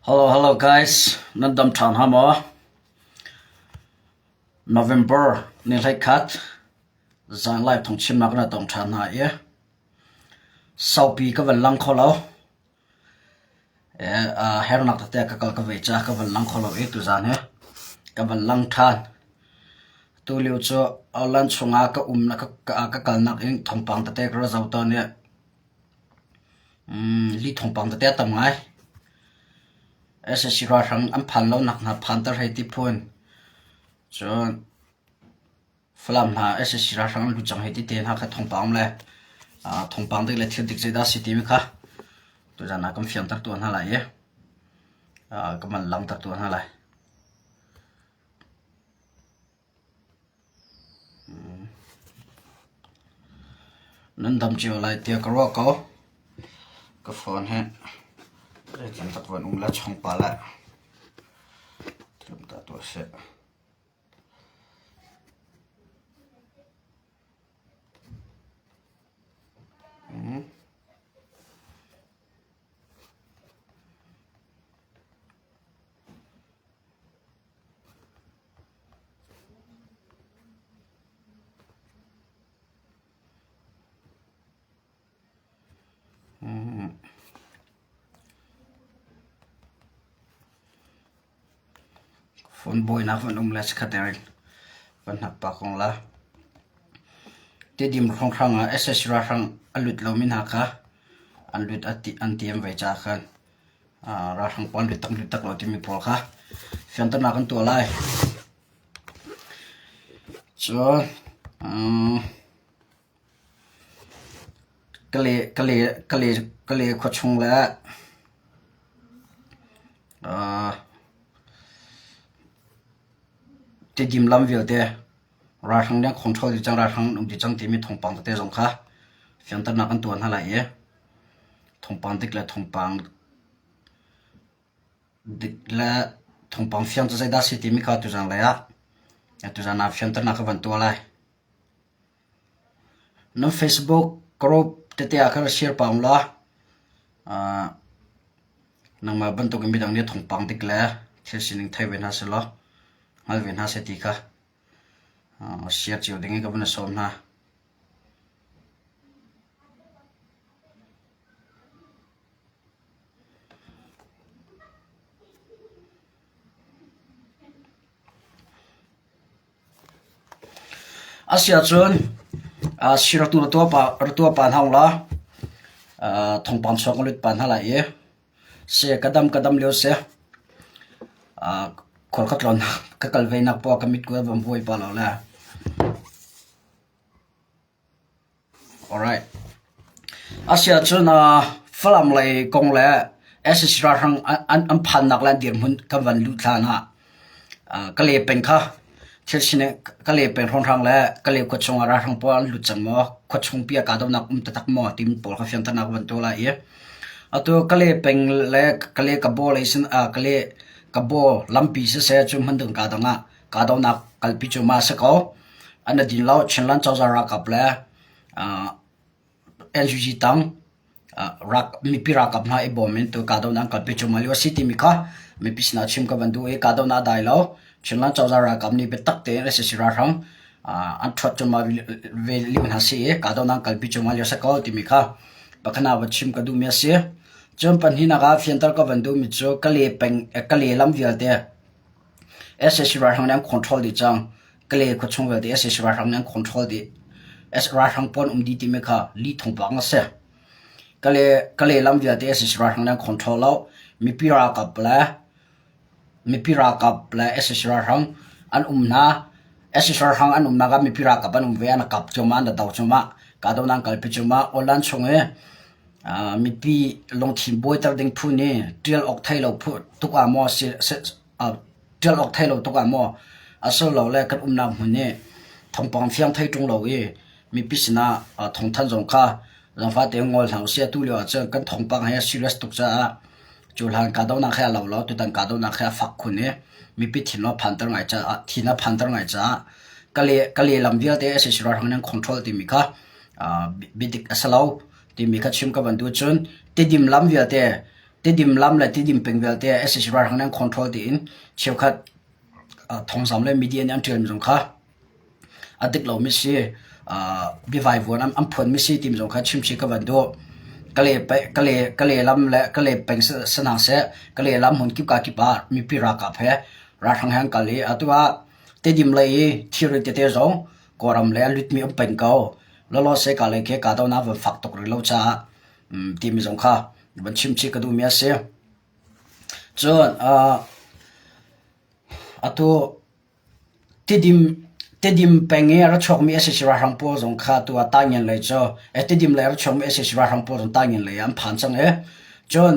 Hello, hello guys. Nan dam ṭhan ha maw? November ni 11 zan live thawngchimnak na tong ṭhan hna i saupi ka van lang kho lo. Hernak tete ka kal ka vei ca ka van lang kho lo i tuzan hi ka van lang ṭhan. Tulio cu Orland chungah ka um ka kalnak in thawngpang tete ka ra zoh tawn i Li thawngpang tete a tam ngai. Sac ralhrang an phan lonak hna phanter hei ti phun. Cun Falam hna sac ralhrang an lut cang hei ti te hna kha thawngpang um le thawngpang dik le thil dik zeidah a si timi kha tuzan ah kan fiangter tuah hna lai i ka van langhter tuah hna lai. Nan dam cio lai tiah ka ruah ko. Ka phone hi zeitin tak van um le chungpa le thilum ta tuah seh. Phone buainak van um le chikkhat in van hnak pah ko la. Tidim hrawnghrang ah sac ralhrang a lut lomi hna kha an lut an tiam ve caah khan Ralhrang pawl biatak biatak lo timi pawl kha fianternak kan tuah lai. Cun Kale khuachung le Tidim lam vialte ralhrang nih an control dih cang, ralhrang an um dih cang timi thawngpang tete zong kha fianternak kan tuah hna lai i Thawngpang dik le thawngpang dik le thawngpang fiang cu zeidah a si timi kha tuzan lei ah tuzan ah fianternak ka van tuah lai. Nan Facebook group tete ah khan share pah ulaw nangmah bantukin midang nih thawngpang dik le thil sining thei ve hna sehlaw hngal ve hna seh ti kha share cio ding in ka van i sawm hna. Asiahcun siratu ra tuah pa hna ung law thawngpang chuak ka lut pa hna lai i si ka dam ka dam lio si. Khual ka tlawn ka kal ve nak poah ka mit ku a van buai pa lo le. Alright. Asiahcun Falam lei kong le sac ralhrang an phannak le an dirhmun kan van luh hlan ah Kale peng kha thil sining Kale peng hrawnghrang le Kale khua chungah ralhrang pawl an lut cang maw, khua chungpi ah kahdohnak um taktak maw timi pawl kha fianternak van tuah lai i atu Kale peng le Kale Kabaw lei sin Kale Kabaw lampi siseh cu hmun dang kaa dang ah kahdohnak kalpi cu ma si ko. An i din lo. Chinland cozah ralkap le NUG tang mipi ralkap hna i bawm in tu kahdohnak an kalpi cuahmah lio a si timi kha mipi sinah chim ka van duh i kahdohnak a dai lo. Chinland cozah ralkap nih biatak tein sac ralhrang an ṭhuat cuahmah ve lio hna si i kahdohnak an kalpi cuahmah lio a si ko timi kha pakhat ah va chim ka duhmi a si. Cun pahnihnak ah fianter ka van duhmi cu Kale peng Kale lam vialte sac ralhrang nih an control dih cang. Kale khuachung vialte sac ralhrang nih an control dih. Ralhrang pawl um dih timi kha lih thawngpang a si. Kale, Kale lam vialte sac ralhrang nih an control lo. Mipi ralkap le mipi ralkap le sac ralhrang an um hna. Sac ralhrang an umnak ah mipi ralkap an um ve, an kap cuahmah, an do cuahmah. Kahdohnak an kalpi cuahmah. Awlan chung i mipi lungthin buaiter ding phu nih ṭial awk thei lo phu tuk ah maw ṭial awk thei lo tuk ah maw asilole kan umnak hmun i thawngpang fiang thei ṭung lo i mipi sinah thawngthanh zong kha zaangfah tein ngol hna usih. Atu lio ahcun kan thawngpang hi a serious tuk caah cu hlan kahdohnak he a lo lo, tutan kahdohnak he a fak khun i mipi thin a phanter ngai caah thin a phanter ngai caah ka lehlam vialte sac ralhrang nih an control timi kha biadik a si lo timi kha chim ka van duh. Cun Tidim lam vialte. Tidim lam le Tidim peng vialte sac ralhrang nih an control tiin cheukhat thawngzam le media nih an ṭialmi zong kha a dik lomi si. Biavaivuan an phuanmi si timi zong kha chimchih ka van duh. Kale lam le Kale peng si hna seh, Kale lam hmun kip ka kip ah mipi ralkap he ralhrang he an kal i atu ah Tidim lei i thilri tete zong Kawlram lei a lutmi um peng ko. Lawlaw se ka lei khi kahdohnak van fak tuk rih lo caah timi zong kha van chimchih ka duhmi a si. Cun atu Tidim Tidim peng i a ra chuakmi sac ralhrang pawl zong kha atu ah Taingen lei cu Tidim lei a ra chuakmi sac ralhrang pawl zong Taingen lei ah an phan cang i cun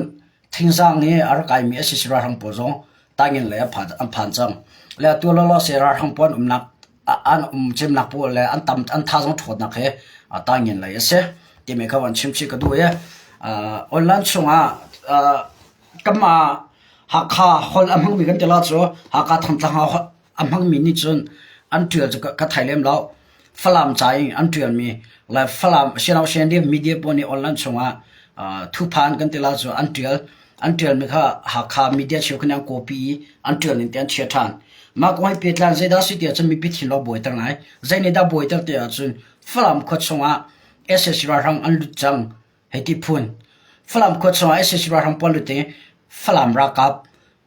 Thingzang i a ra kaimi sac ralhrang pawl zong Taingen lei an phan cang. Le atu lawlaw se ralhrang pawl an umnak an um cemnak pawl le an tam an thazaang ṭhawtnak hi Taingen lei a si timi kha van chimchih ka duh i online chungah kanmah Hakha holh a hmangmi kan ti la cu Hakha Thantlang a hmangmi nih cun an ṭial cu ka thei lem lo. Falam ca in an ṭialmi le Falam Siano Sian media pawl nih online chungah thuphan kan ti la cu an ṭial. An ṭialmi kha Hakha media cheukhat nih an copy i an ṭial ning te an chia ṭhan. Mah kong hi pehtlai zeidah a si ti ahcun mipi thinlung buaiter ngai. Zei nih dah buaiter ti ahcun Falam khua chungah sac ralhrang an lut cang hei ti phun. Falam khua chungah sac ralhrang pawl lut i Falam ralkap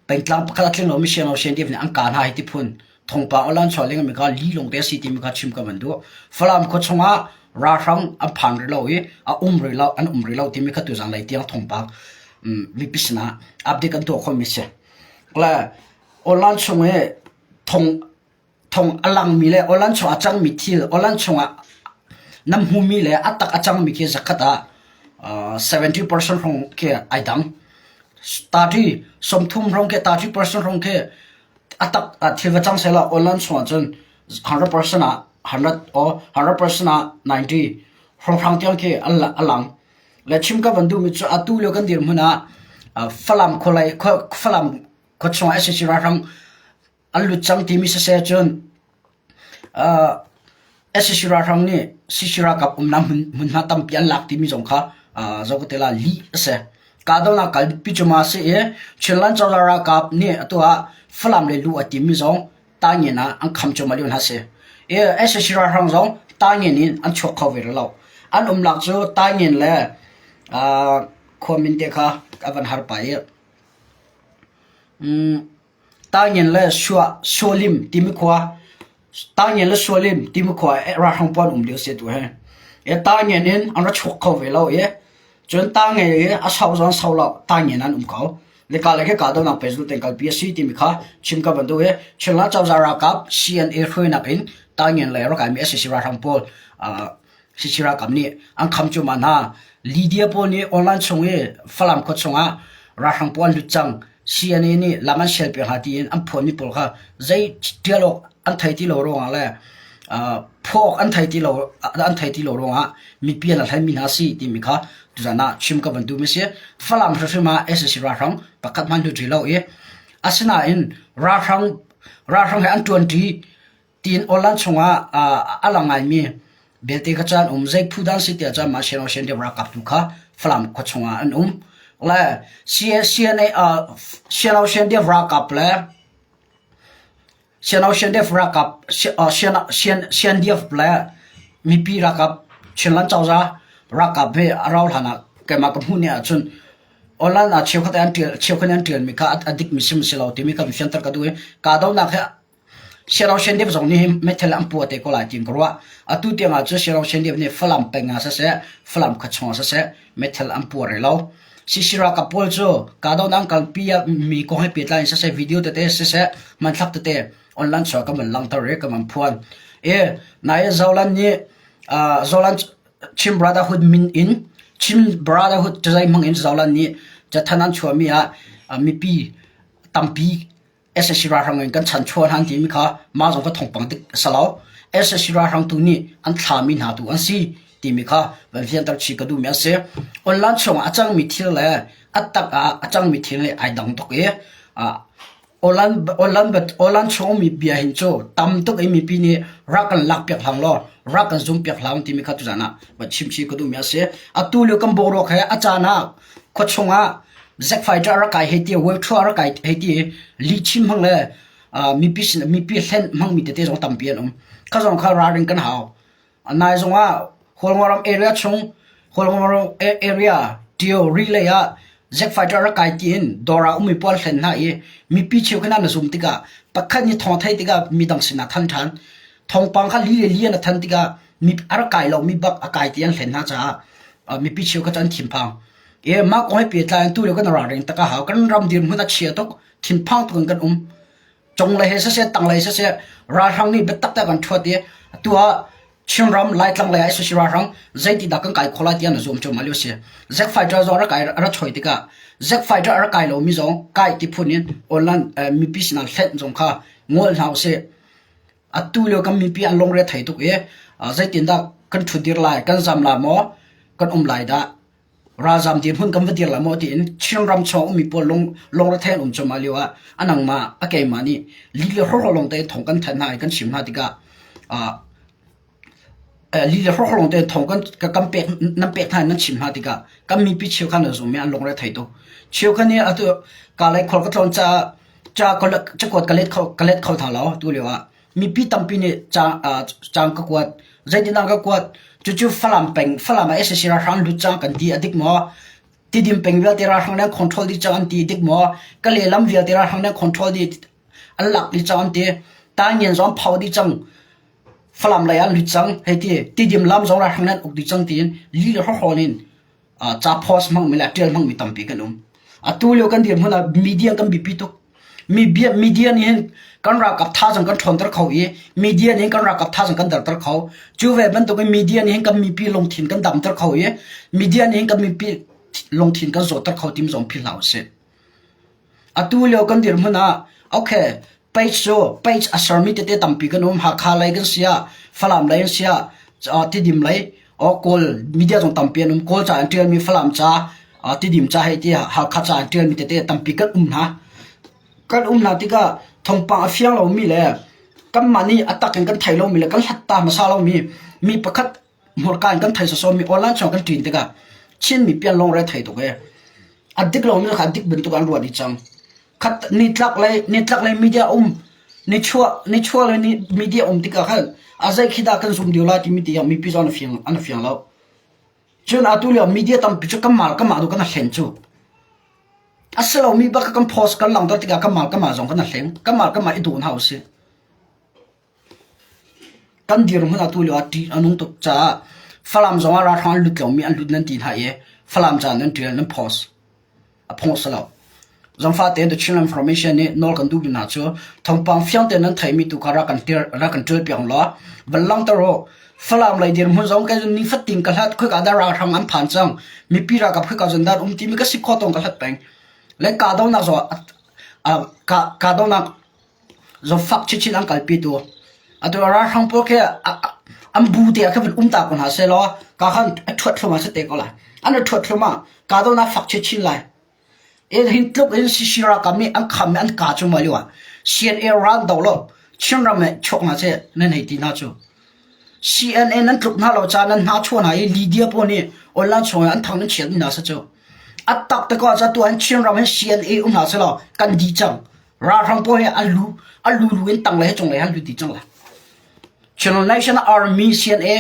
pengtlang pakhat a tling lomi sianglo CNDF nih an kah hna hei ti phun. Thawngpang online chuah lengmang mi kha li lawng te a si timi kha chim ka van duh. Falam khua chungah ralhrang an phan rih lo i a um rih lo an um rih lo timi kha tuzan lei tiang thawngpang mipi sinah update kan tuah khawhmi si. Le online chung i thong thong a langmi le online chung a cangmi thil online chungah na hmumi le a tak a cangmi khi zakhat ah 70% hrawng khi ai dang. 30 30 hrawng khi 30% hrawng khi a tak ah thil va cang sehla online chungah cun 100% ah 100 or 100% ah 90 hrawnghrang tiang khi a lang. Le chim ka van duhmi cu atu lio kan dirhmun ah Falam khualei Falam khua chungah sac ralhrang an lut cang timi siseh cun sac ralhrang nih sac ralkap umnak hmunhma tampi an lak timi zong kha zoh ka te la lih a si. Kahdohnak kalpi cu ma si i Chinland cozah ralkap nih atu ah Falam lei luh a timmi zong Taingen ah an kham cuahmah lio hna si. I sac ralhrang zong Taingen in an chuak kho ve rih lo. An umnak cu Taingen le khua min te kha a van har pah i Taingen le Sualim timi khua Taingen le Sualim timi khua ralhrang pawl an um lio si atu hi. Taingen in an ra chuak kho ve lo i cun Taingen i a sau zong sau lo Taingen an um ko. Le ka le khi kahdohnak pehzulh tein kalpi a si timi kha chim ka van duh i Chinland cozah ralkap CNA hruainak in Taingen lei a rak kaimi sac ralhrang pawl sac ralkap nih an kham cuahmah hna. Lydia pawl nih online chung i Falam khua chungah ralhrang pawl an lut cang. CNA nih lam an sialpiak hna tiin an phuanmi pawl kha zei ṭial awk an thei ti lo ruangah le phuah awk an thei ti lo an thei ti lo ruangah mipi an hlenmi hna si timi kha tuzan ah chim ka van duhmi si. Falam hrimhrim ah sac ralhrang pakhat hmanh lut rih lo i asinain ralhrang ralhrang he an ṭuanṭi tiin online chungah a lang ngaimi belte kha caan um zei phu dan si tiah cun mah Shan Ocean ralkap tu kha Falam khua chungah an um le CNA Shan Ocean ralkap le Shan Ocean ralkap CNDF le mipi ralkap Chinland cozah ralkap he a rau hlan ah keimah ka hmuh ni ahcun online ah cheukhat an ṭial cheukhat an ṭialmi kha a dikmi sim si lo timi kan fianter ka duh i kahdohnak he Siarau Shendep zong nih meithal an puah te ko lai tiin ka ruah. Atu tiang ah cun Siarau Shendep nih Falam peng ah siseh, Falam khua chung ah siseh, meithal an puah rih lo. CC ralkap pawl cu kahdohnak an kalpi ah mi kong he pehtlai in siseh, video tete siseh, hmanthlak tete online chuah kan van langhter i kan van phuan. I nai Zolan nih uh, Zolan Chin Brotherhood min in Chin Brotherhood cazai hmang in Zolan nih cathan an chuahmi ah uh, mipi tampi sac ralhrang in kan chanchuah hna an timi kha mah zong kha thawngpang dik a si lo. Sac ralhrang tu nih an thlami hna tu an si timi kha van fianter chih ka duhmi a si. Online chungah a cangmi thil le a tak ah a cangmi thil nih ai dang tuk i online online online chung ummi bia hin cu tam tuk i mipi nih rak kan lak piak hlang law rak kan zum piak hlang timi kha tuzan ah van chim chih ka duhmi a si. Atu lio kan boruak he a caan ah khua chungah. Zack Fighter a rak kai hei ti, World Tour a rak kai hei ti, lihchim hmang le mipi sin mipi hlen hmangmi tete zong tampi an um. Kha zong kha ralring kan hau. Nai zong ah Hualngoram area chung Hualngoram area Tio relay ah Zack Fighter rak kai tiin dawr ah ummi pawl hlen hna i mipi cheukhat hna na zum tikah pakhat nih thawng theih tikah midang sinah than ṭhan. Thawngpang kha li le li an a than tikah mi a rak kai lomi bak a kai ti an hlen hna caah mipi cheukhat cu an thinphang. E mah kong he pehtlai in tu lio kan ralring tak a hau. Kan ram dirhmun a chia tuk, thinphang tuk in kan um. Cunglei he siseh, tanglei siseh, ralhrang nih biatak te kan ṭhuat i atu ah Chinram Laitlang lei ah sac ralhrang zeitidah kan kai khawh lai tiah na zuam cuahmah lio a si. Zack fighter zong a rak kai a rak choi tikah Zack fighter a rak kai lomi zong kai ti phun in online mipi sinah hlenh zong kha ngol hna usih. Atu lio kan mipi an lungre thei tuk i zeitindah kan ṭhutdir lai, kan zam lai maw, kan um lai dah? Ralzam dirhmun kan va dir lai maw tiin Chinram chung ummi pawl lung lungrethei an um cuahmah lio ah a nangmah a keimah nih li le hrawhraw lawng tein thawng kan thanh hna i kan chim hna tikah li le hrawhraw lawng tein thawng kan kan pek nan pek hna i nan chim hna tikah kan mipi cheukhat nan zum i an lungre thei tuk. Cheukhat nih atu kalay khual ka tlawn caah ca cakuat ka let kho ka let kho hna lo tu lio ah Mipi tampi nih caang ka kuat. Zeitindah ka kuat? Cucu Falam peng, Falam ah sac ralhrang lut cang kan ti a dik maw? Tidim peng vialte ralhrang nih an control dih cang an ti dik maw? Ka lehlam vialte ralhrang nih an control dih, an lak dih cang an ti. Taingen zong an phau dih cang. Falam lei ah an lut cang hei ti. Tidim lam zong ralhrang nih an uk dih cang tiin li le hrawhrawl in ca post hmangmi le ṭial hmangmi tampi kan um. Atu lio kan dirhmun ah media kan biapi tuk. Media, media nih hin kan ralkap thazaang kan ṭhawnter kho i media nih hin kan ralkap thazaang kan derter kho. Cu ve bantukin media nih hin kan mipi lungthin kan damter kho i media nih hin kan mipi lungthin kan zawtter kho timi zong philh hlah usih. Atu lio kan dirhmun ah okay page cu page a sermi tete tampi kan um. Hakha lei kan si ah, Falam lei an si ah, Tidim lei o Kawl media zong tampi an um. Kawl ca an ṭialmi Falam ca, Tidim ca hei ti Hakha ca an ṭialmi tete tampi kan um hna. Kan um hna tikah thawngpang a fiang lomi le kanmah nih a tak in kan thei lomi le kan hlat ta hmasa lomi mi pakhat hmurka in kan thei sawsawmi online chung kan ṭin tikah Chin mipi an lungre thei tuk ee. A dik lomi kha a dik bantuk an ruah dih cang. Khat nitlak lei nitlak lei media um nichuah nichuah lei ni media um tikah khan a zei khi dah kan zum deuh lai timi tiang mipi zong an fiang an fiang lo. Cun atu lio media tampi cu kanmah kanmah tu kan hlen cu. A si lomi bak kan post kan langhter tikah kanmah kanmah zong kan hleng. Kanmah kanmah i daw hna usih. Kan dirhmun atu lio ah ṭih a nung tuk caah Falam zong ah ralhrang an lut lomi an lut nan ti hna i Falam ca nan ṭial nan post. A phung a si lo. Zangfah tein The Chinland Information nih nawl kan duhmi hna cu thawngpang fiang tein nan theihmi tu kha rak kan tir rak kan ṭial piak law van langhter u. Falam lei dirhmun zong kei nifatin ka hlat khoika dah ralhrang an phan cang mipi ralkap khoika zawn dah an um timi ka si khawh tawng ka hlat peng. Le kahdohnak zong ah kahdohnak Zawtfak chinchin an kalpitu. Atu ralhrang pawl khi an bu te ah khin vun um ta ko hna sehlaw ka khan a ṭhuat thluahmah a si te ko lai. An i ṭhuat thluahmah kahdohnak fak chinchin lai. Hin tluk in CC ralkap nih an kham i an ka cu mah lio ah CNA ral do lo Chinram he chuak hna seh nan hei ti hna cu. CNA nan tluk hna lo caah nan hna chuah hna i Lydia pawl nih online chung ah an thang nan chiat mi hna si cu. A tak te ko ah tu an Chinram hin CNA um hna selaw kan di cang. Ralhrang pawl hi an lu an lu lu in tang le cung lei an lut dih cang lai. Channel Nation Army CNA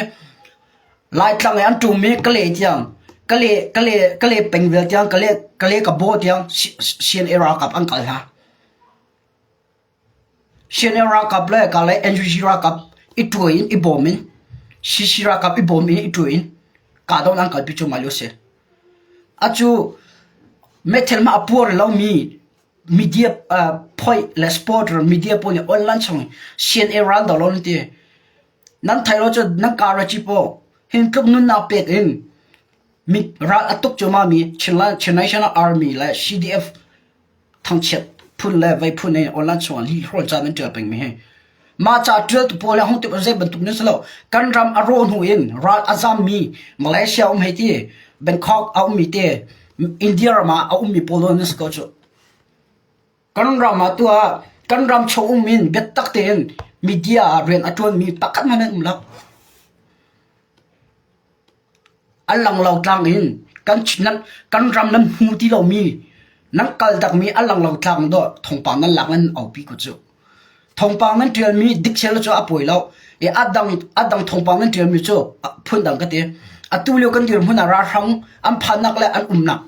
Laitlang i an ṭum i Kale tiang Kale Kale Kale peng vial tiang Kale Kale ka bo tiang CNA ralkap an kal hna. CNA ralkap le Kale NUG ralkap i ṭuai in i bawm in CC ralkap i bawm in i ṭuai in kahdohnak an kalpi cuahmah lio a si. Acu meithal mah a puar lomi media phoih le supporter media pawl nih online chung CNA ral do lo nan ti. Nan thei lo cu nan kar a ci paw hin tluk nunnak pek in mi ral a tuk cuahmah mi Chinland Chin National Army le CDF thangchiat phun le vei phun in online chung ah lih hrawl ca nan ṭial peng mi hi. Mah ca ṭialtu pawl hi hung ti zei bantuk nan si lo. Kan ram a rawh hnu in ral a zam mi Malaysia um hei ti Bangkok a ummi te India ram ah a ummi pawl nan si ko cu. Kan ram ah tuah kan ram chung um in biatak tein media ah rian a ṭuanmi pakhat hmanh an um lo. An lang lo tlang in kan kan ram nan hmu ti lomi. Nan kal takmi a lang lo tlang dawh thawngpang nan lak nan aupi ko cu. Thawngpang nan ṭialmi dikthel cu a pawi lo. I a dang a dang thawngpang nan ṭialmi cu phundang ka ti. Atu lio kan dirhmun ah ralhrang an phannak le an umnak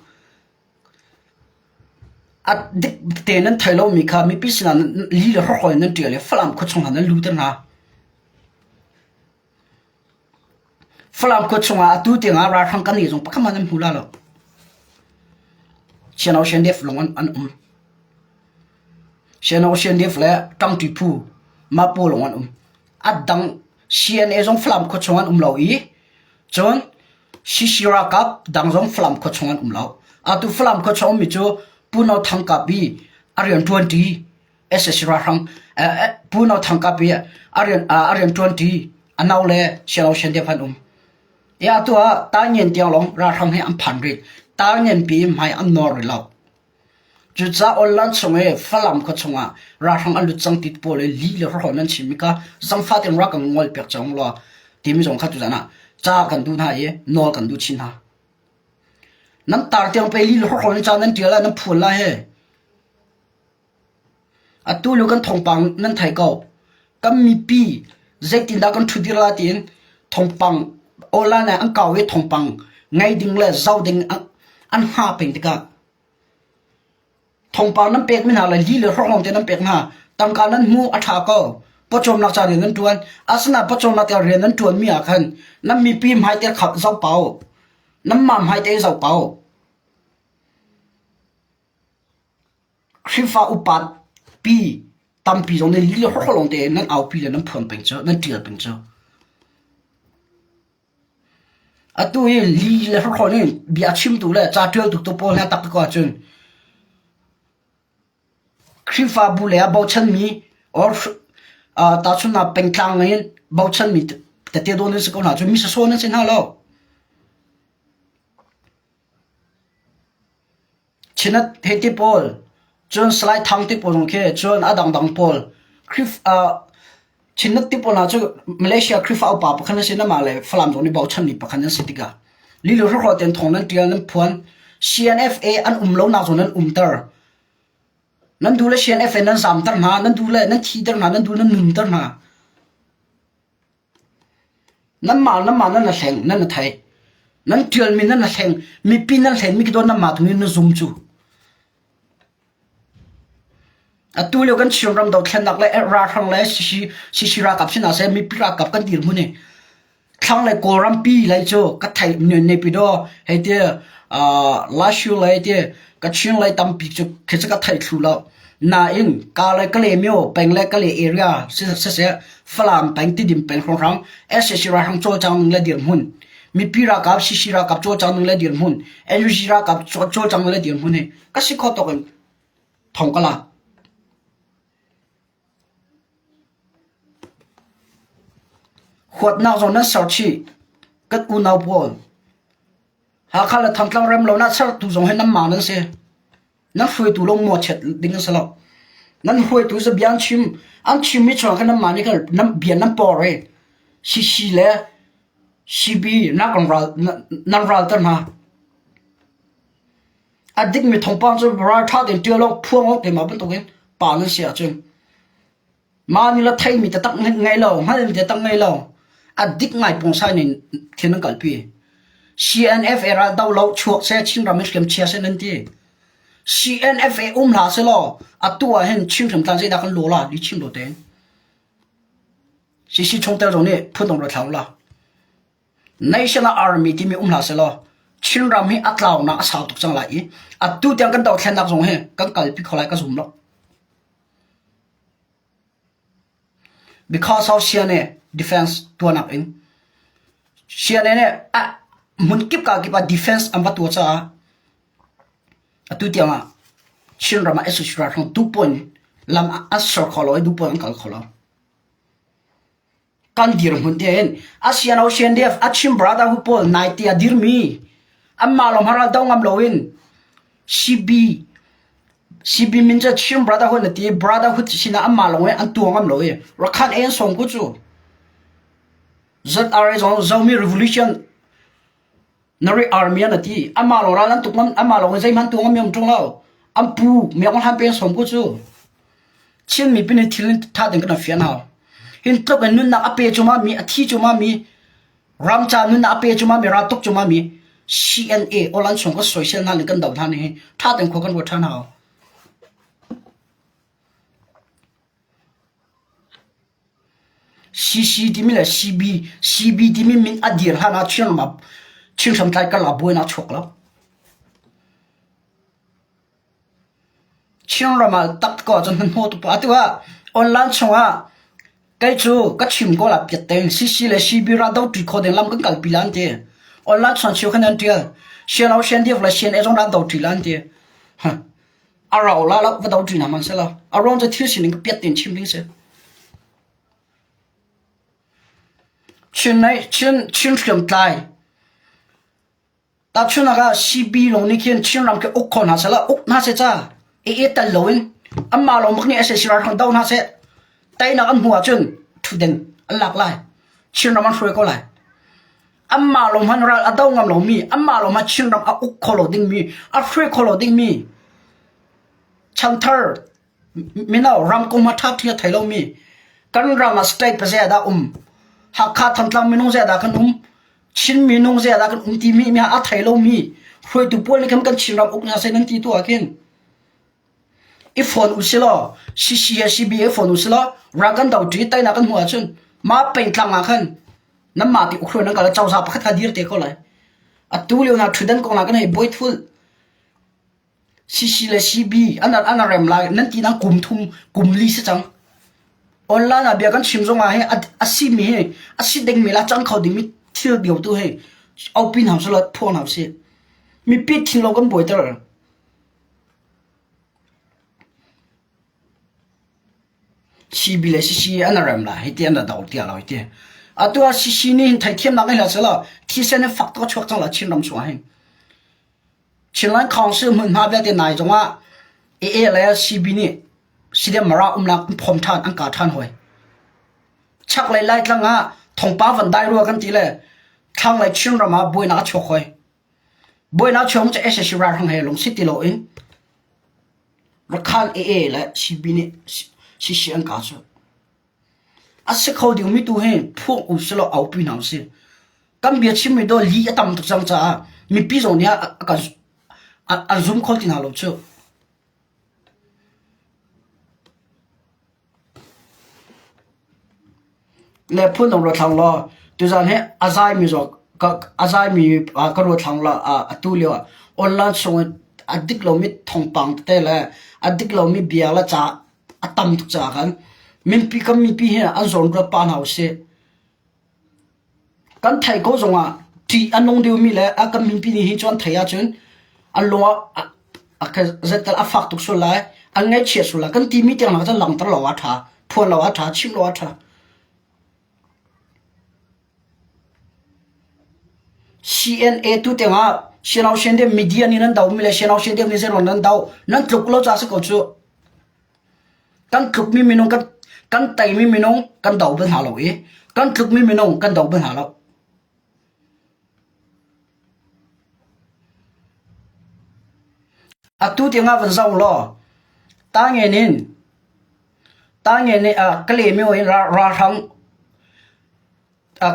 a dik te nan thei lomi kha mipi sinah li le hrokhrawl in nan ṭial i Falam khuachung hna nan luter hna. Falam khua chungah atu tiangah ralhrang kan nih zong pakhat hmanh an hmu la lo. Siano Shendef lawng an, an um. Siano Shendef le ṭangṭi phu Mapo lawng an um. A dang CNA zong Falam khua chung an um lo i cun CC ralkap dang zong Falam khua chung an um lo. Atu Falam khua chung ummi cu Pu No Thang Kap i a rian ṭuanṭi SSC ralhrang Pu No Thang Kap i a rian a rian ṭuanṭi a nau le Sialo Shendep an um. Tiah atu ah Tangngen tiang lawng ralhrang he an phan rih. Tangngen pi hmai an nawr rih lo. Cucaah online chung i Falam khua chungah ralhrang an lut cang ti pawl i li le hrawhrawl nan chimmi kha zangfah tein rak kan ngol piak cang law timi zong kha tuzan ah ca kan duh hna i nawl kan duh chin hna. Nan tar tiang pe li le hrawhrawl in ca nan ṭial ah nan phuan lai he. Atu lio kan thawngpang nan thei ko. Kan mipi zeitindah kan ṭhudir lai tiin thawngpang online ah an kau i thawngpang ngei ding le zoh ding an hngah peng tikah thawngpang nan pekmi hna le li le hrawkhlawng te nan pek hna. Tangka nan hmuh a ṭha ko. Pawcawmnak ca rian nan ṭuan. Asinain pawcawmnak ca rian nan ṭuanmi ah khan nan mipi hmaite kha zoh pah u. Nanmah hmaite zoh pah u. Khrihfa upa pi tampi zong nih lih hrawkhrolong tein nan aupi le nan phuan peng cu, nan ṭial peng cu. Atu hi li le hrawkhrol in bia chimtu le ca ṭialtu tu pawl hna tak ko ahcun Khrihfabu le ah bochanmi or tahchunhnak pengtlang in bochanmi tete dawn an si ko hna cu mi sawsawh nan si hna lo. Chinat hei ti pawl, cun Salai Thang ti pawl zong khi, cun a dangdang pawl. Chinat ti pawl hna cu Malaysia Khrihfa upa pakhat an si, amah le Falam zong nih bochanmi pakhat an si tikah lilu hrawhhrawh tein thawng nan ṭial, nan phuan. CNFA an um lonak zong nan umter. Nan duh le CNFA nan zamter hna, nan duh le nan thiter hna, nan duh nan nunter hna. Nanmah nanmah nan na hleng, nan na theih. Nan ṭialmi nan na hleng, mipi nan hlenmi khi dawt nanmah tu nih na zum cu. Atu lio kan Chinram dothlennak le ralhrang le CC ralkap sinah seh mipi ralkap kan dirhmun hi thlang le Kawlrampi lei cu ka theih Naypyidaw hei ti Lashu lei ti Kachin lei tampi cu khi cu ka theih thlu lo. Nain Kalay Kalaymyo peng le Kalay area siseh Falam peng Tidim peng hrawnghrang sac ralhrang cawlcang ning le dirhmun mipi ralkap CC ralkap cawlcang ning le dirhmun NUG ralkap cawlcang ning le dirhmun hi ka si kho tawk in thong ka la. Huatnak zong nan ser chih kan unau pawl Hakha le Thantlang rem lo nak sertu zong hi nanmah nan si. Nan hruaitu lawng mawhchiat ding a si lo. Nan hruaitu cu bia an chim. An chimmi chungah khan nanmah nih khan nan bia nan por i CC le CB nak ral, nan ralter hna. A dikmi thawngpang cu ralṭha tein ṭial awk, phuang awk keimah bantukin pa nan si ahcun Mah nih la theimi taktak ngei lo, hngalmi taktak ngei lo, a dik ngai pungsai nih thil an kalpi. CNFA ral do lo chuak seh Chinram in hriam chia seh nan ti. CNFA um hlah selaw atu ah hin Chin hriamtlan zeidah kan law la li chim lo tein. CC chungtel zong nih phun ong ra thlau la. National Army timi um hlah selaw Chinram hi a tlaunak a sau tuk cang lai i atu tiang kan dothlennak zong hi kan kalpi kho lai ka zum lo. Because of CNA defense tuahnak in CNA nih a hmunkip ka kip ah defense an va tuah caah atu tiang ah Chinram ah sac ralhrang duhpoh in lam an ser kho lo i duhpoh in an kal kho lo. Kan dirhmun tein ASEAN CNDF a Chin Brotherhood pawl naite a dirmi anmah lawng ral do ngam loin CB CB min cu Chin Brotherhood na ti Brotherhood sinah anmah lawng an tuah ngam lo i Rakhan en song ku cu ZRA zong Zomi Revolution Nari Army an ti amah lawng ral an tuk ngam amah lawng in zeihmanh tuah ngam mi um ṭung lo. An pu miak hlan peng som ko cu. Chin mipi nih thil tha ding kan fian hau. Hin tluk in nunnak a pe cuma mi a thi cuma mi ram ca nunnak a pe cuma mi ra tuk cuma mi CNA olan chung ka soisel hna le kan do hna ni hi tha ten khua kan ruat than hau. CC timi le CB CB timi min a dir hlan ah Chin ram ah Chin hramtlai karlak buainak chuak lo. Chinram ah tak ko ahcun hmanhmawh tuk tuah. Atu ah online chungah kei cu ka chim ko la piat tein CC le CB ra doṭi kho ding lam kan kalpi la an ti. Online chuan cheu khan an ṭial. Sian sian diak le sian e zong ran doṭi la an ti. A rau la lo va doṭi hna hmanh selaw. A ruang cu thil sining piat tein chim ding si. Chin Chin Chin hriamtlai Tahchunhnak ah CB lawng nih khin Chinram khi uk kho hna seh uk hna seh ca i tel loin anmah lawng bak nih sac ralhrang do hna seh teinak an hmuh ahcun ṭhutden an lak lai. Chinram an hruai ko lai. Anmah lawng hmanh ral a do ngam lomi, anmah lawng hmanh Chinram a uk kho lo dingmi, a hruai kho lo dingmi chanthar mino ramkom a ṭha ṭhi a thei lomi kan ram ah state pazei dah um Hakha Thantlang minung zei dah kan um Chin minung zei dah kan um timi mi a thei lomi hruaitu pawl nih khan kan Chinram uk hna seh nan ti tu ah khin i phone u silaw CC he CB i phone u silaw ral kan do ṭi teinak kan hmuh ahcun mah pengtlang ah khan nanmah ti ukhruai nan kal cozah pakhat kha dir te ko lai atu lio na ṭhudan kong ah kan hei buai thul CC le CB an an rem lai nan ti nang kum thum kum li si cang. Online ah bia kan chim zong ah hi a si mi hi a si ding mi la cang kho ding mi thil bio tu hi open house la phuang hau si. Mipi thinlung kan buaiter. CB le CC an rem la hi ti an do tia lo hi ti. Atu ah CC nih hin theithiamnak ngei hlah selaw thisen in fak tuk a chuak cang la Chin ram chungah hin. Chinland Council hmunhma vialte nai zongah AA le CB nih CDM Mara umnak an phawm ṭhan, an kah ṭhan hoi. Chaklei Laitlang ah thongpa van dai rua kan ti le thlanglei Chinram ah buainak a chuak hoi. Buainak chuak cu sac ralhrang he lungsi ti loin Rakhan AA le CB nih CC an kah cu. A si kho dingmi tu hi phuang u silaw aupi hna usih. Kan bia chimmi daw li a tam tuk cang caah mipi zong nih a kan an zum kho ti hna lo cu. Le phun dang ruat hlang law tuzaan hi a zaimi zong a zaimi ka ruat hlang law atu lio ah online chung i a dik lomi thawngpang tete le a dik lomi bia le ca a tam tuk caah khan minpi kan mipi hi an zawn ruat pah hna usih. Kan theih ko zongah ṭih a nung deuhmi le a kan minpi nih hi cu an theih ahcun an lung ah a zetal a fak tuk sual lai, an ngaihchia sual lai. Kan timi tiang hna kha langhter lo ah a ṭha, phuan lo ah a ṭha, chimh lo ah a ṭha. CNA tu tiangah Sianau Siandem media nih nan dohmi le Sianau Siandem nih zeiruang nan doh nan tluk lo caah si ko cu. Kan tlukmi minung kan kan teimi minung kan do bal hna lo i kan tlukmi minung kan do bal hna lo. Atu tiangah van zoh law tangen in tangen in uh, Kalaymyo in ralhrang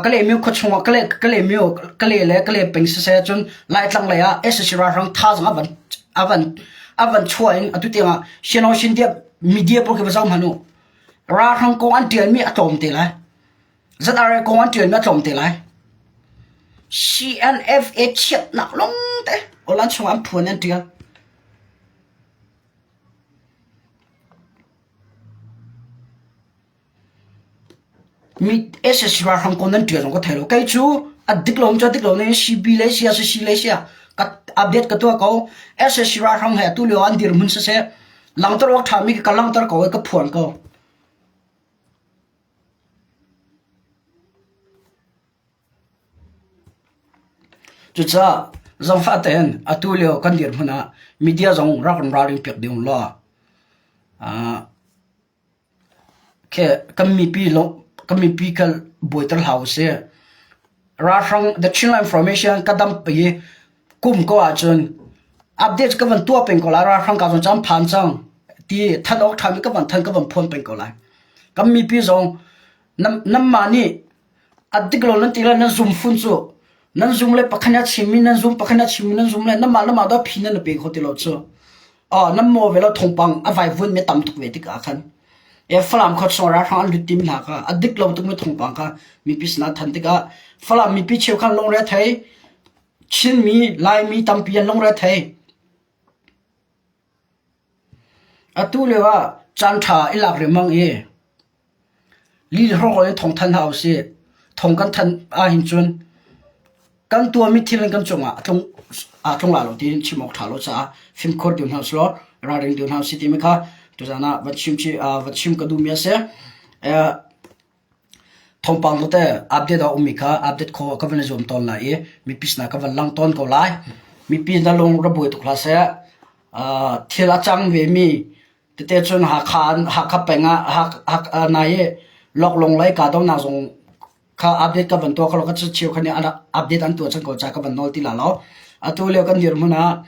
Kalaymyo khuachung ah Kalaymyo Kalay le Kalay peng siseh cun Laitlang lei ah sac ralhrang thazaang a van a van a van chuah in atu tiangah Sino Shin tiah media pawl khi va zoh hmanh u. Ralhrang kong an ṭialmi a tlawm te lai. ZRA kong an ṭialmi a tlawm te lai. CNFA chiatnak lawng te Awlan chung an phuan an ṭial. Mi sac ralhrang kong nan ṭial zong ka thei lo. Kei cu a dik lo cu a dik lo ning CB le sia CC le sia ka update ka tuah ko. Sac ralhrang he atu lio an dirhmun siseh langhter awk ṭhami ka langhter ko i ka phuan ko. Cucaah zaangfah tein atu lio kan dirhmun ah media zong rak in ralring piak ding law uh, Kan mipi kan mipi kha buaiter hlah usih. Ralhrang the Chinland Formation ka dampi kum ko ahcun. Update ka van tuah peng ko lai. Ralhrang ka zong cam phan cang ti than awk ṭhami ka van than ka van phuan peng ko lai. Kan mipi zong nam nanmah nih a dik lo nan ti le nan zum fun cu nan zum le pakhat a chimmi nan zum pakhat a chimmi nan zum le nanmah lamah dah phi nan pe kho ti lo cu. Oh, nan maw ve lo thawngpang a vaivuan mi tam tuk ve tikah khan e Falam khua chung ralhrang an lut timi hna kha a dik lo tukmi thawngpang kha mipi sinah than tikah Falam mipi cheukhat lungre thei Chinmi Laimi tampi an lungre thei. Atu lio ah caan ṭha i lak riangmang i lihrawk in thawng thanh hna usih. Thawng kan thanh ahhin cun kan tuahmi thil in kan cungah a tlung aa tlung lai lo tiin chim awk ṭha lo caah fimkhur deuh hna usihlaw ralring deuh hna usih timi kha tuzaan ah van chim chih van chim ka duhmi a si. Thawngpang tete update a ummi kha update khawh ka van i zuam tawn lai i mipi sinah ka van lang tawn ko lai. Mipi na lung ra buai tuk hlah seh. Thil a cang vemi tete cun Hakha Hakha peng ah Hakha nai i Loklung lei kahdohnak zong kha update ka van tuah kho lo. Ka cheukhat nih update an tuah cang ko caah ka van nawl ti la lo. Atu lio kan dirhmun ah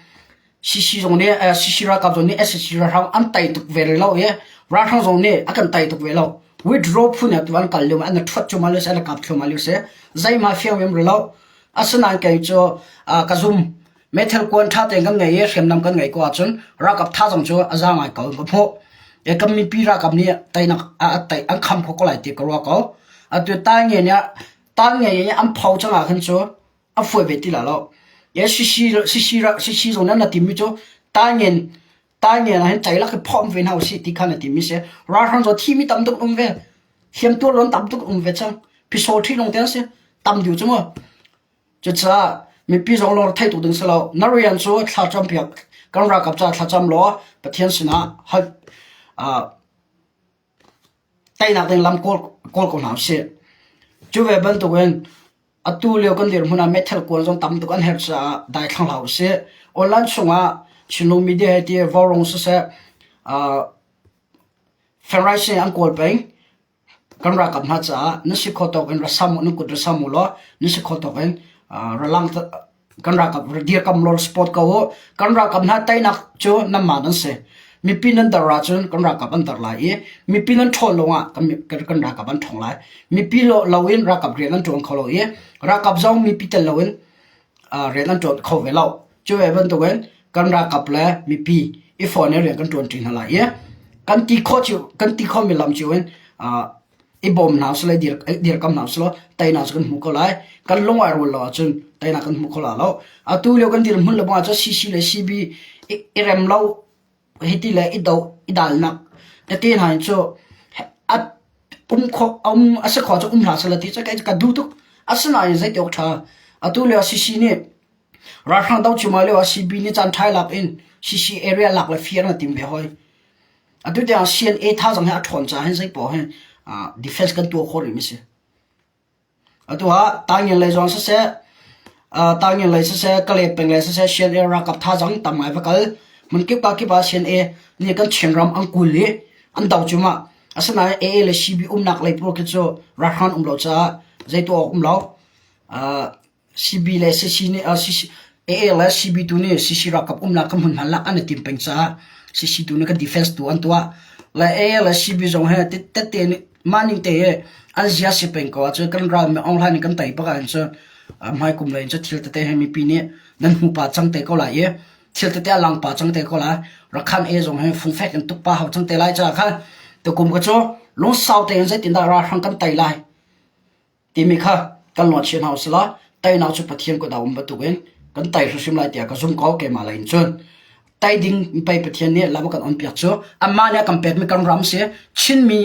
CC zong nih CC ralkap zong nih SAC ralhrang an tei tuk ve rih lo i ralhrang zong nih a kan tei tuk ve lo. Withdraw phun ah tu an kal lio an ṭhuat cuahmah lio si an kap thluahmah lio si. Zeihmah fiang em rih lo. Asinain kei cu ka zum. Meithal kuan ṭha tein kan ngei i hriamnam kan ngei ko ahcun ralkap thazaang cu a za ngai ko ka hmuh. E kan mipi ralkap nih teinak a tei an kham kho ko lai ti ka ruah ko. Atu ta nge nih ta nge i an pho cang ah khan cu a fuai ve ti la lo. Ye sisi sisi sisi zong nan na timi cu taingen taingen ah hin ceilak hi phawm ve hna usih ti kha na timi si. Ralhrang zaw thimi tam tuk um ve. Hliamtuar lon tam tuk um ve cang. Phisol thi long te an si. Tam diu cu mu. Cucaah mipi zong lawng thei tuk ding si lo. Na rian cu thlacam piak kan ralkap ca thlacam law Pathian sinah hal uh, teinak ding lam kawl kawl ko hna usih. Cu ve bantukin Atu lio kan dirhmun ah meithal kuan zong tam tuk an herh caah daithlang hlah usih. Online chungah Chinlung media he ti Vaurawng siseh uh, Fenrai an kawl peng. Kan ralkap hna caah na si kho tawk in ra sam nan kut ra sam u law na si kho tawk in uh, ra lang kan ralkap dirkam law support ko u. Kan ralkap hna teinak cu nanmah nan si. Mipi nan dar ahcun kan ralkap an dar lai i mipi nan ṭhawn lawngah kan, kan ralkap an ṭhawng lai. Mipi lo, loin ralkap rian an ṭuan kho lo i ralkap zong mipi tel loin uh, rian an ṭuan kho ve lo. Cu ve bantukin kan ralkap le mipi i phone in rian kan ṭuan ṭi hna lai i kan ti khawh cio kan ti khawhmi lam cio in uh, i bawm hna usih le dir, dirkam hna usih law teinak cu kan hmu ko lai. Kan lung ai rual lo ahcun teinak kan hmu kho la lo. Atu lio kan dirhmun le bang ahcun CC le CB i, i rem lo hiti le i do i dalnak tete hna hin cu a um kho um a si kho cu um hlah seh ti cu ka duh tuk. Asinain zeiti awk ṭha. Atu lio CC nih ralhrang do cuma lio ah CB nih caan ṭhai lak in CC area lak le fir na tim ve hoi. Atu tiang CNA thazaang hi a ṭhawn caah hin zeipaoh hin defense kan tuah khawh rihmi si. Atu ah Tangyang lei zong siseh, Tangyang lei siseh, Kalay peng lei siseh CNA ralkap thazaang tam ngai va kal. Hmunkip ka kip ah CNA nih kan Chinram an kul i an do cuahmah. Asinain AA le CB umnak lei pawl khi cu ralhrang um lo caah zei tuah awk um lo. CB le CC nih AA le CB tu nih CC ralkap umnak kan hmunhma lak an i tim peng caah CC tu nih kan defense tu an tuah. Le AA le CB zong he tette nih mah ning te hi an zia si peng ko ahcun kan ral mi Aung Hlaing nih kan tei bak ahcun cu hmai kum lei in cu thil tete he mipi nih nan hmu pa cang te ko lai i thil tete a lang pa cang te ko lai. Rakhan A zong he fungfek in tuk pa hau cang te lai caah khan tukum ka cu lungsau tein zeitindah ralhrang kan tei lai timi kha kan luan hna usih law teinak cu Pathian kut ah um bantukin kan tei hrimhrim lai tiah ka zum ko keimah lei in cun tei ding pei Pathian nih lam a kan onpiak cu amah nih a kan pekmi kan ram si Chinmi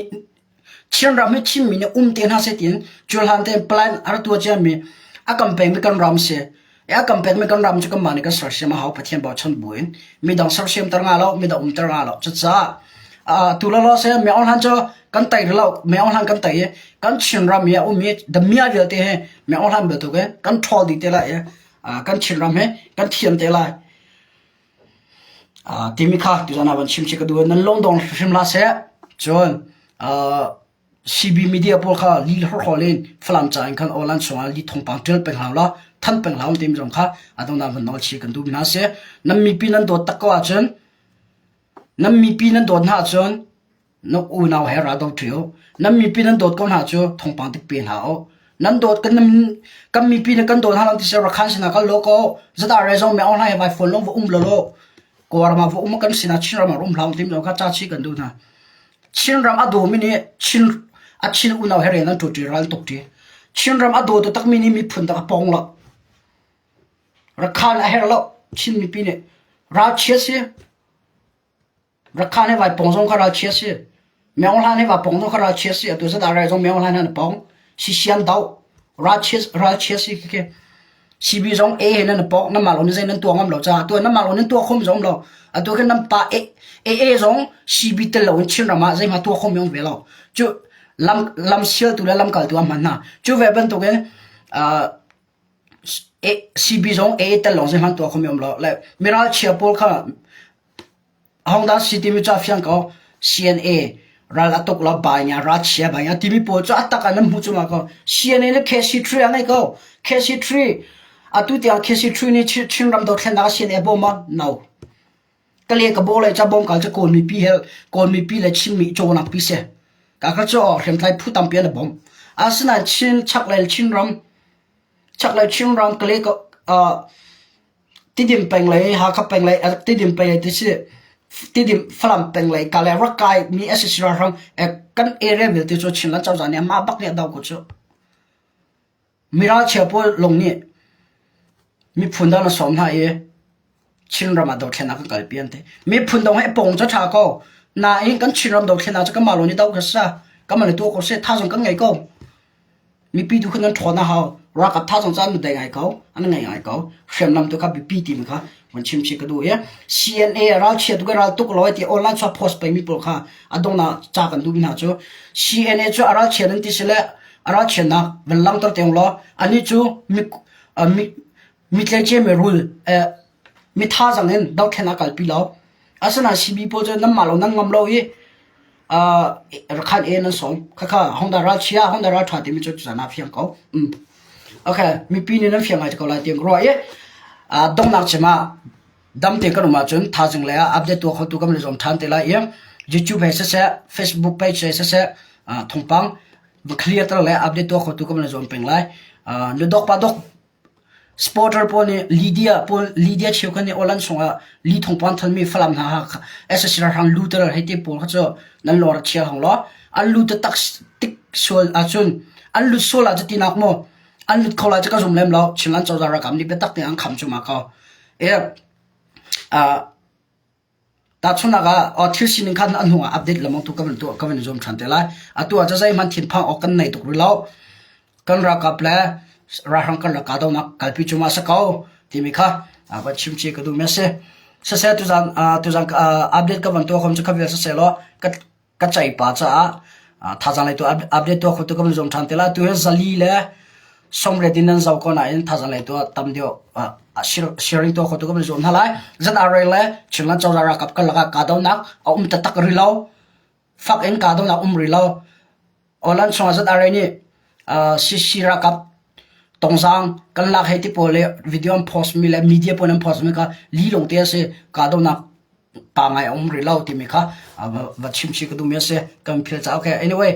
Chinram hi Chinmi nih um te hna seh tiin cuhlan tein plan a rak tuah ciami a kan pekmi kan ram si A kan pekmi kan ram cu kanmah nih kan sersiam a hau Pathian bochan buin midang sersiamter nga lo midang umter nga lo cucaah uh, tu lo se me hlan cu kan tei lo me hlan kan tei i kan Chinram hi a um i damia vialte he me hlan bantuk in kan ṭhawl dih te lai i uh, kan Chinram he kan thiam te lai uh, timi kha tuzan ah van chim chi ka duh nan lung dong hrim hlah seh cun uh, CB media pawl kha li horhol in Falam ca in khan online chungah li thawngpang ṭial peng hau la. than peng hlah timi zong kha adongnak van nawl chi kan duh hna si. Nan mipi nan dawt tak ko ahcun nan mipi nan dawt hna ahcun na unau he ra do ṭi u. Nan mipi nan dawt ko hna cu thawngpang dik pe hna u. Nan dawt kan kan mipi nih kan dawt hna lo ti seh Rakhan sinah kal lo ko. Zata re zong me online he vai phone long va um lo lo. Kawlram ah va um kan sinah Chinram ah um hlah tim lo kha ca chi kan duh hna. Chinram a dawmi nih Chin a Chin unau he rian an ṭuan ṭi ral tuk ṭi. Chinram a daw takmi nih miphun tak a pong lo. Rakhan a herh lo Chin mipi nih ralchia si. Rakhan he vai pong zong kha ralchia si. Myeong hlan he va pong zong kha ralchia si. Atu zat rai zong Myeong hlan han pong. Sisian do ralchia ralchia si khi khi. CB zong A he nan pong nan mah lo ni zei nan tuah ngam lo ca tu nan mah lo nan tuah khom zong lo. Atu khin nan pa A AA zong CB tel lo in Chinram ah zeihmah tuah khom yong ve lo. Cu lam lam sial tu le lam kal tu a hman hna. Cu ve bantuk in uh, CB zong AA tel long zeihmah tuah khom yom lo. Le miral chia pawl kha Hongda si timi cu a fiang ko. CNA ral a tuk lo bai ralchia bai timi pawl cu a tak ah nan hmuh cungah ko. CNA nih KC3 a ngei ko. KC3 atu tiang KC3 nih Chinram dothlennak ah CNA bawm ma? No. Ka le ka bo le ca bawm kal cu Kawl mipi he Kawl mipi le Chin mi cawnak pi si. Ka ka cu hriamtlai phu tampi an bawm. Asinain Chin chaklei Chinram chaklei Chinram ka le ka Tidim peng lei Hakha peng lei Tidim peng lei ti si Tidim Falam peng lei ka le rak kai mi SAC ralhrang kan area vialte cu Chinland cozah nih amah bak nih a do ko cu. Miralchia pawl lung nih miphun dang na sawm hna i Chinram ah dothlennak kan kalpi an ti. Miphun dang he pong cu ṭha ko. Nain kan Chinram dothlennak cu kanmah lawng nih do kha si. Kanmah nih tuah ko seh. Thazaang kan ngei ko. Mipi tu kha nan ṭhawn a hau. Ralkap thazaang cu an dai ngai ko, an ngei ngai ko. Hriamnam tu kha biapi timi kha van chim chih ka duh i CNA ralchia tu ka ral tuk lo ti online chuah post pengmi pawl kha a donghnak ca kan duhmi hna cu CNA cu a ralchia nan ti si le a ralchiatnak van langhter te law anih cu mi mi mi tleicia mi rul mi thazang in dothlen a kalpi lo. Asinain CB pawl cu nanmah lo nan ngam lo i Rakhan e nan sawm. Khakha Honda ralchia Honda ralṭha timi cu tuzan ah fiang ko. Mm. Okay, mipi nih nan fiang ngai ko lai tiang ka ruah i donghnak chim ah dam te kan um ahcun thazing le ah update tuah khotu kan le zuam ṭhan te lai i YouTube he siseh Facebook page he siseh thawngpang clear ter le update tuah khotu kan le zuam peng lai. Nu dok pa dok Supporter pawl nih Lydia pawl Lydia cheukhat nih Awlan chungah li thawngpang thanmi Falam hna kha sac ralhrang luter hei ti pawl kha cu nan lawr a chia hong law an lut taktak tik sual ahcun an lut sual ahcun tinak maw an lut kho lai cu ka zum lem lo Chinland cozah ralkap nih biatak tein an kham cu ma ko. E, uh, Tahchunhnak ah, thil sining kha a hnu ah update lengmang tu ka van tuah ka van i zuam ṭhan te lai. Atu ah zeihmanh thinphang awk kan nei tuk rih lo. Kan ralkap le ralhrang kan rak kahdohnak kalpi cu ma si ko timi kha van chim chih ka duhmi a si. Siseh tuzan tuzan update ka van tuah khom cu kha vial siseh law ka ka ceipa caah thazaang lei tu update tuah khotu kan zuam ṭhan te lai. Tu hi zali le sawmriat in nan zoh ko nain thazaang lei tu tam deuh sharing tuah khotu kan zuam hna lai. ZRA le Chinland cozah ralkap karlak ah kahdohnak a um taktak rih lo. Fak in kahdohnak um rih lo. Awlan chungah ZRA nih CC ralkap tongzaang kan lak hei ti pawl le video an post mi le media pawl an post mi kha li lawng te a si. Kahdohnak pa ngai a um rih lo timi kha va chim chih ka duhmi a si. Kan phil ca okay. Anyway.